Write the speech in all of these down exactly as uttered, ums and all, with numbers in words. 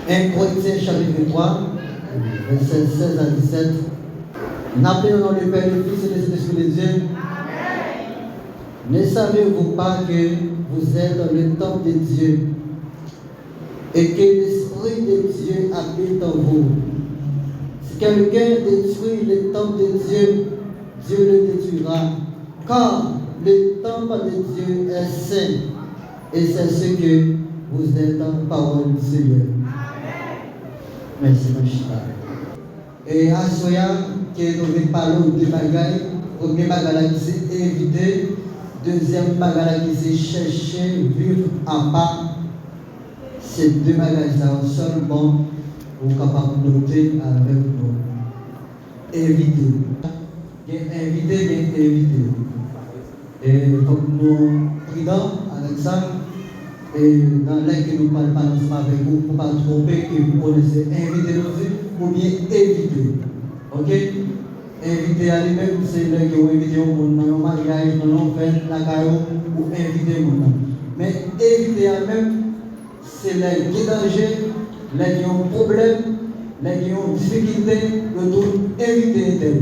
En Korentyen chapit twa, vèsè sèz a disèt. N ap li nan non le Père, le Fils et le Saint-Esprit de Dieu. Ne savez-vous pas que vous êtes le temple de Dieu et que l'Esprit de Dieu habite en vous? Si quelqu'un détruit le temple de Dieu, Dieu le détruira. Car le temple de Dieu est saint, et c'est ce que vous êtes, parole du Seigneur. Mèsi, mèsi. E aswè a, ke nou vin pale w de bagay. Premye bagay la ki se envite, dezyèm bagay la ki se chèche viv apa. Se de bagay sa yo sèlman ou kapab note avèk nou. Envite. Gen envite, gen envite. E fòk nou pridan avèk sa. E nan lè ke nou pral pale ansanm avèk ou, pou pa twonpe, ke pou konnen se envite nou di, oubyen evite. Oke? Envite a li menm, se lè ke ou envite yon moun nan yon maryaj, nan yon fèt, lakay ou, ou envite moun nan. Men evite a menm, se lè gen danje, lè gen yon pwoblèm, lè gen yon difikilte, yo tou envite entèl.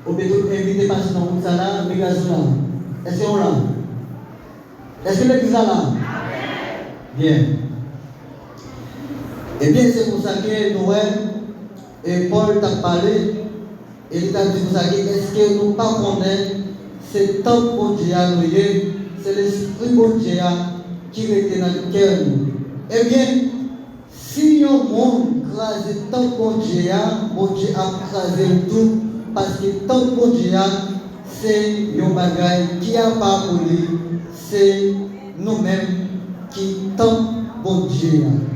Ou mete tout envite pase nan wout sa la, men gaz la. Èske nou la? Èske legliz la la? Byen. Ebyen, se konsa ke nou wè, e Pòl t ap pale, e li t ap di konsa ke, èske nou pa konnen se tanp Bondye a nou ye, se Lespri Bondye a ki rete nan kè nou? Ebyen, si yon moun kraze tanp Bondye a, Bondye ap kraze l tou, paske tanp Bondye a se yon bagay ki apa pou li, se nou menm ki tanp Bondye a.